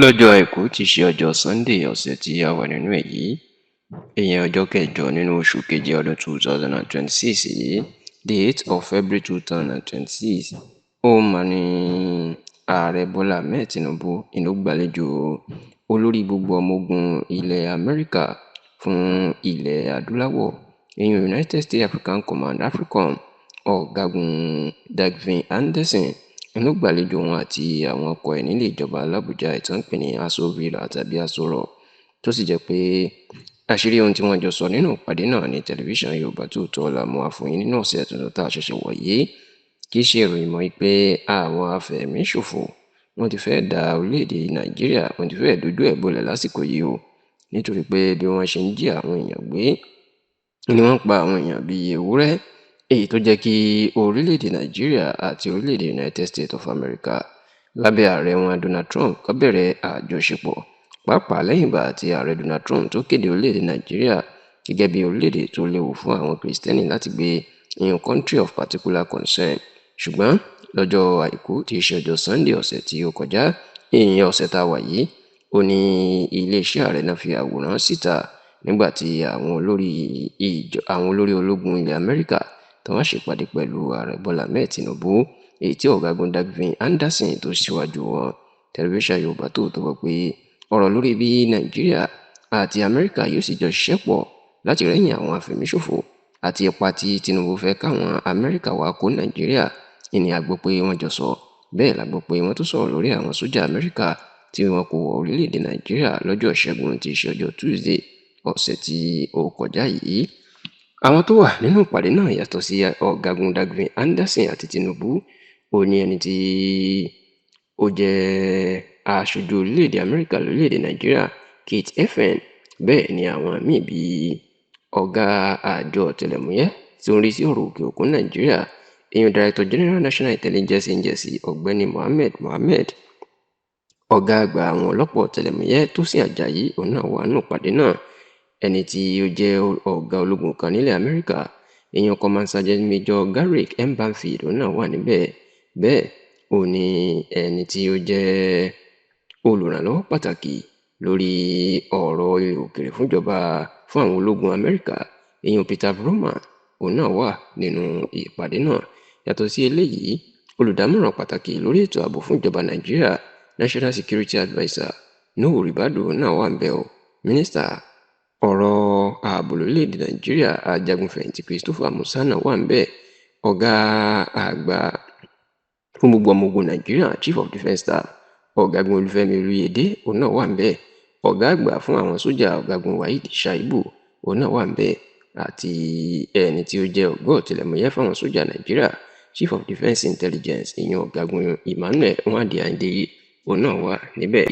Lọ́jọ́ Àìkú tí í ṣe ọjọ́ Sunday ọ̀sẹ̀ tí a wà nínú ẹ̀ yìí, ìyẹn ọjọ́ kẹjọ nínú oṣù keje ọdún 2026 yìí, the 8th of February 2026, ó mà ní Ààrẹ Bọ́lá Ahmed Tinubu ló gbàlejò olórí gbogbo ọmọ ogun ilẹ̀ Amẹ́ríkà fún ilẹ̀ adúláwọ̀, ìyẹn United States African Command, AFRICOM, Ọ̀gágun Dagvin Anderson ló gbàlejò wọn àti àwọn ọkọ̀ ẹ̀ nílé ìjọba l'Àbújá tí wọ́n ń pè ní Aso Villa tàbí Aso Rock, tó sì jẹ́ pé àṣírí ohun tí wọ́n jọ sọ nínú ìpàdé náà ní tẹlifíṣàn Yorùbá Tòótọ́ la mú wá fún yín nínú ọ̀sẹ̀ tuntun tá a ṣẹ̀ṣẹ̀ wọ̀ yìí. Kì í ṣe ìròyìn mọ́ pé àwọn afẹ̀míṣòfò wọ́n ti fẹ́ da orílẹ̀-èdè Nàìjíríà, wọ́n ti fẹ́ dojú ẹ̀ bolẹ̀ lásìkò yìí o, nítorí pé bí wọ́n ṣe ń jí àwọn èèyàn gbé ni wọ́n ń pa àwọn èèyàn bíi ewúrẹ́, èyí tó jẹ́ kí orílẹ̀-èdè Nàìjíríà àti orílẹ̀-èdè United States of America lábẹ́ ààrẹ wọn Donald Trump kó bẹ̀rẹ̀ àjọṣepọ̀, pàápàá lẹ́yìn ìgbà tí ààrẹ Donald Trump tó kéde orílẹ̀-èdè Nàìjíríà gẹ́gẹ́ bí orílẹ̀-èdè tó léwu fún àwọn Kìrìsìtẹ́nì láti gbé, ìyẹn country of particular concern. Ṣùgbọ́n lọ́jọ́ Àìkú tí í ṣe ọjọ́ Sunday ọ̀sẹ̀ tí ó kọjá, ìyẹn ọ̀sẹ̀ tá a wà yìí, ó ní iléeṣẹ́ ààrẹ náà fi àwòrán síta nígbà tí àwọn olórí ìjọ, àwọn olórí ológun ilẹ̀ Amẹ́ríkà tí wọ́n ṣèpàdé pẹ̀lú ààrẹ Bọ́lá Ahmed Tinubu, èyí tí ọ̀gágun Dagvin Anderson tó ṣíwájú wọn. Tẹlifíṣàn Yorùbá Tòótọ́ gbọ́ pé ọ̀rọ̀ lórí bí Nàìjíríà àti Amẹ́ríkà yóò sì jọ ṣiṣẹ́ pọ̀ láti rẹ́yìn àwọn afẹ̀míṣòfò àti ipa tí Tinubu fẹ́ káwọn Amẹ́ríkà wá kó Nàìjíríà ní a gbọ́ pé wọ́n jọ sọ. Bẹ́ẹ̀ la gbọ́ pé wọ́n tún sọ̀rọ̀ lórí àwọn sójà Amẹ́ríkà tí wọ́n kó wọ orílẹ̀-èdè Nàìjíríà lọ́jọ́ Ìṣẹ́gun tí í ṣe ọjọ́ Tuesday ọ̀sẹ̀ tí ó kọjá yìí. Àwọn tó wà nínú ìpàdé náà yàtọ̀ sí ọ̀gágun Dagvin Anderson àti Tinubu, ó ní ẹni tí ó jẹ́ aṣojú orílẹ̀-èdè Amẹ́ríkà lórílẹ̀-èdè Nàìjíríà, Keith Effen. Bẹ́ẹ̀ ni àwọn míì bíi ọ̀gá àjọ ọ̀tẹlẹ̀múyẹ́ tó ń rí sí ọ̀rọ̀ òkè òkun Nàìjíríà, ìyẹn Director General National Intelligence Agency, Ọ̀gbẹ́ni Mohammed Mohammed, ọ̀gá àgbà àwọn ọlọ́pàá ọ̀tẹlẹ̀múyẹ́ Tósìn Àjàyí, òun náà wà nínú ìpàdé náà. Ẹni tí ó jẹ́ ọ̀gá ológun kan nílẹ̀ Amẹ́ríkà, ìyẹn Command Sergeant Major Garrick M. Banfield, òun náà wà níbẹ̀. Bẹ́ẹ̀ òun ni ẹni tí ó jẹ́ olùrànlọ́wọ́ pàtàkì lórí ọ̀rọ̀ ilẹ̀ òkèèrè fúnjọba fún àwọn ológun Amẹ́ríkà, ìyẹn Peter Vrooman, òun náà wà nínú ìpàdé náà. Yàtọ̀ sí eléyìí, olùdámọ̀ràn pàtàkì lórí ètò ààbò fún ìjọba Nàìjíríà, National Security Adviser Nuhu Ribadu, náà wà níbẹ̀ o. Mínísítà ọ̀rọ̀ ààbò lórílẹ̀‐èdè Nàìjíríà, ajagunfẹ̀yìntì Christopher Musa náà wà níbẹ̀. Ọ̀gá àgbà fún gbogbo ọmọ ogun Nàìjíríà, Chief of Defence Staff, Ọ̀gágun Olúfẹ́mi Olúyẹdé, òun náà wà níbẹ̀. Ọ̀gá àgbà fún àwọn sójà, Ọ̀gágun Waheed Shaibu, òun náà wà níbẹ̀, àti ẹni tí ó jẹ́ ọ̀gá ọ̀tẹlẹ̀múyẹ́ fáwọn sójà Nàìjíríà, Chief of Defence Intelligence, ìyẹn Ọ̀gágun Emmanuel Nwadie, òun náà wà níbẹ̀.